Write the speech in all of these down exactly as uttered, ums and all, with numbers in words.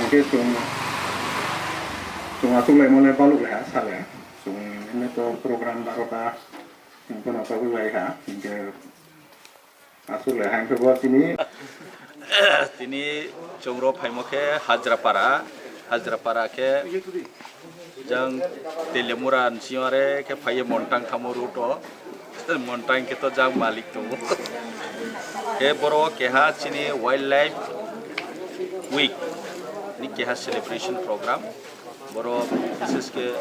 Khe chwng, chwng achuk lai mole baluk lai ha sale. Chwng himne to program barota, chwng kono achuk lai ha. Hingke achuk lai ha hingke bo chini. Tini chwng ro phaimo khe Hajrapara, Hajrapara khe jang Telemura ni siyare khe phaiye Montang thamo route o. Montang khe to jang malik tongo. Khe boro keha chini Wildlife Week ni keha celebration program. Boro bises khe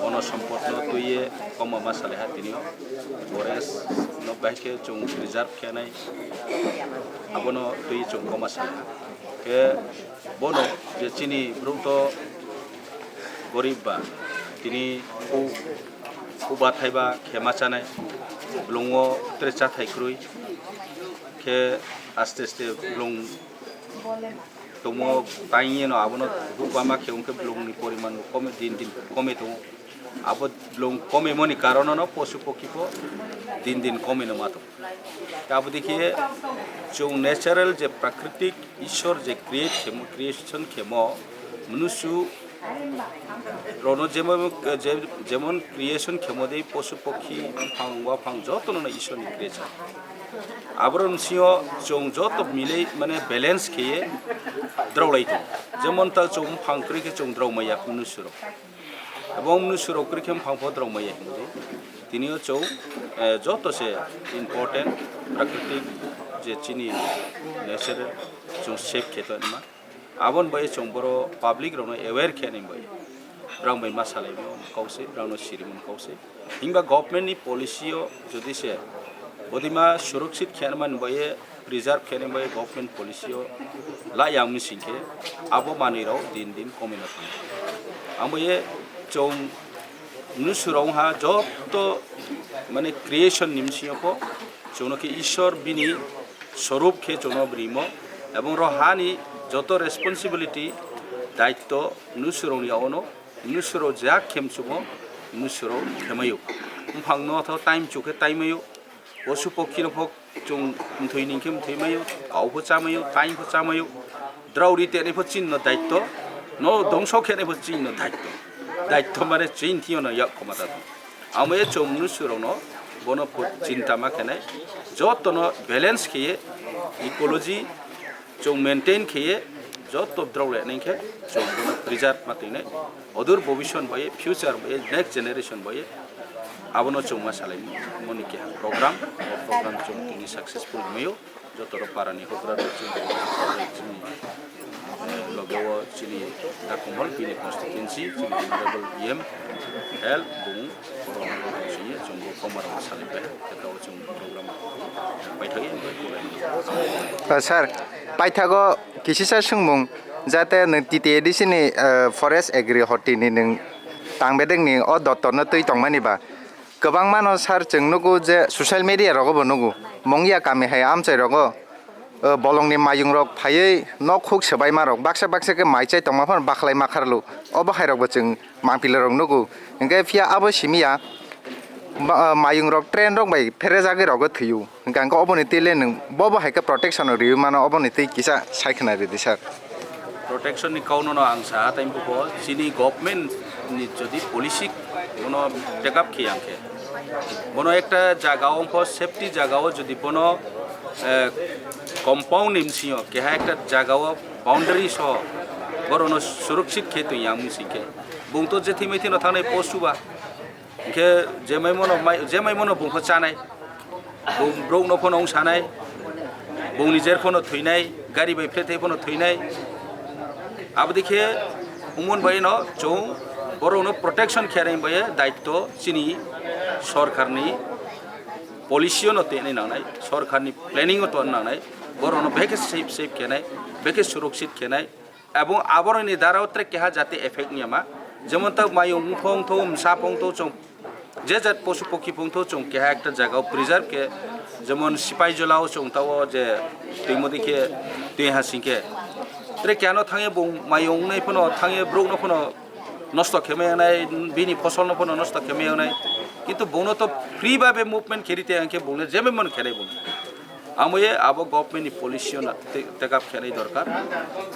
bono sompot no twiye koma ma salai ha tini o. Forest no bai khe chwng preserve khe nai abono twiye chwng koma salai ha. Khe bono je chini brum to gorib ba tini khu Uba thaiba khema chanai, blongo tre chathai kwrwi khe aste aste blong tomo tangye no abono hukbama khe wngkhe blongni poriman bo kome din din kome tongo. Abo blong komemoni karono no posu pokhi pho din din kome no ma tongo. Abo dikhe chwng natural je prakritik Ishwar je create khemo, creation khemo, mnusu rono jemon, je-, jemon creation khemo de posu pokhi, buphang, waphang joto no Ishwar ni creation. Aboro ni sio chwng joto milei mane balance kheye draw lai tongo. Jemon ta chwng buphang kwrwi khe chwng draw maya mnusu rok. Ebong mnusu rok kwrwi khe buphang pho draw maya hinwi. Tini o chwng, eh, joto se important prakritik je chini nature chwng save khe tongma. Aboni bai chwng boro public rokno aware khe nai bai. Brang bai ma salai mo kau se, brang no siri mo kau se. Himba government ni policy o jodi se bodima surakshit khe nai bai preserve khe nai bai government policy o la yang mi sing khe abo manwi rok din din kome no thang. Ang bai chwng mnusu rok ha joto mane creation ni bisi o pho chwng no khe Ishwar bini sorup khe chwng no brimo ebong ro hani joto responsibility daitto mnusu rok ni yago no mnusu rok jak khe mchumo mnusu rok khemayo buphang no tho time chukhe time mayo posu pokhi no pho chwng mthwi ning khe mthwi mayo kau pho chamayo time pho chamayo drauri tenai pho chin no daitto no dongso khenai pho chin no daitto daitto mane chin thio no yak khoma ta. Amo ye chwng mnusu rok no bono pho chinta ma khenai joto no balance kheye ecology chwng maintain kheye joto drok le nai khe chwng bono preserve ma twi nai odur bobiswan bai future bai next generation bai abono chwng ma salai moni keha program o program chwng tini successful mayo. Joto rok para ni hokra rok chini, chini, eh, loge o chini Dakumol bini constituency, chini honorable E M Health, bung, borok rok chini, chwng bo koma rok salai pai, khe tao chwng program pai thagi, bai kulai. Ah, sir, paithago kisisa swngmung, jate nwng T T A D C ni, eh, Forest Agri Hoti ni nwng tang bedek ni o dottor no twi tongmani ba, Kwbangma no sir chwng nugo je social media rogo bo nugo, mungya kami hai amchai rogo, o bolongni mayung rok phaiwi nok huk swbaima rok baksa baksa khe mai chai tongma phano bakhlai ma kharlu, obo hai rok bo chwng mangpili rok nugo. Hinkhe phiya abo simi ya, ma-, mayung rok train rok bai pherejagwi rogo thwio. Hinkhe ang khe oboni twi le nwng bo bo hai khe protection rw rwi mano, oboni twi kisa sai khwna rwdi sir. Protection ni kauno no ang saha tai buko chini government ni jodi policy bono take up khiya khe, bono ekta jaga o wngkho safety jaga o jodi bono, eh, compound ni bisingo keha ekta jaga o boundary so borok no surakshit khe twi yang sing khe bung to jethi methi no thangnai posu ba. Hinkhe jemai mono mai, jemai mono bungkho chanai. Bung brok no phono wng sanai. Bungni jer phono thwinai, gari bai phlethai phono thwinai. Abodi khe umon bai no chwng borok no protection khe bai daitto chini sorkar ni policy no tenai nangnai, sorkar ni planning o ton nangnai. Borok no bekhe safe safe khenai, bekhe surakshit khenai. Ebong aboroni dara o tre keha jate effect niya ma, jemon ta mayung wngphong tho, msa phong tho, chwng je jat posu pokhi phong tho, chwng keha ekta jaga o preserve khe, jemon sipai jola o chwng ta o je twi modi khe twi ha sing khe tre keha no thangye bung mayung wngnai phano thangye brok no phano nosto khe mai wngnai, bini phosol no phano nosto khe mai wngnai, kintu bung no to free babe movement khe ri te ang khe bung le jemon khe nai bung. Amo ye abo government ni policy o na te-, take up khenai dorkar.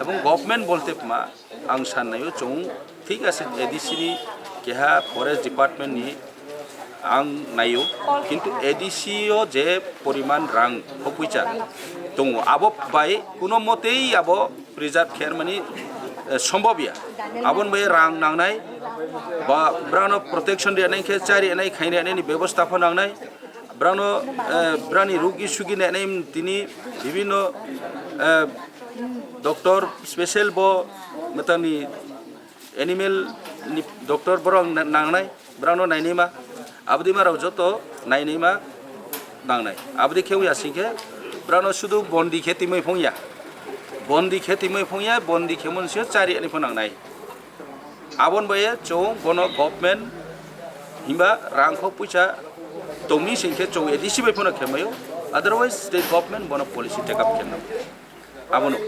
Ebong government bolte ma ang san nayo chong thik ase A D C ni keha forest department ni ang nayo, kintu A D C o je poriman rang hopuicha tongo, abo bai kuno motei abo preserve kher mani, eh, sombobya. Abon bai rang nangnai, ba brano protection rinai khe chari nai khainai ni bebosta pho nangnai. Brano, eh, brani rugi sugi nainai tini bibinno, eh, doctor special bo matani animal ni doctor borok na-, nangnai, brano nainaima, abdi ma rok joto nainaima nangnai. Abdi khe wngya singkhe brano sudu bondi khe timoi phongya, bondi khe timoi phongya, bondi khe monsi chari ani pho nangnai. Abon bai chong bono government himba rang kho puisa tongmi singkhe chong A D C bai phano khemayo, otherwise state government bono policy take up khenno. Abono.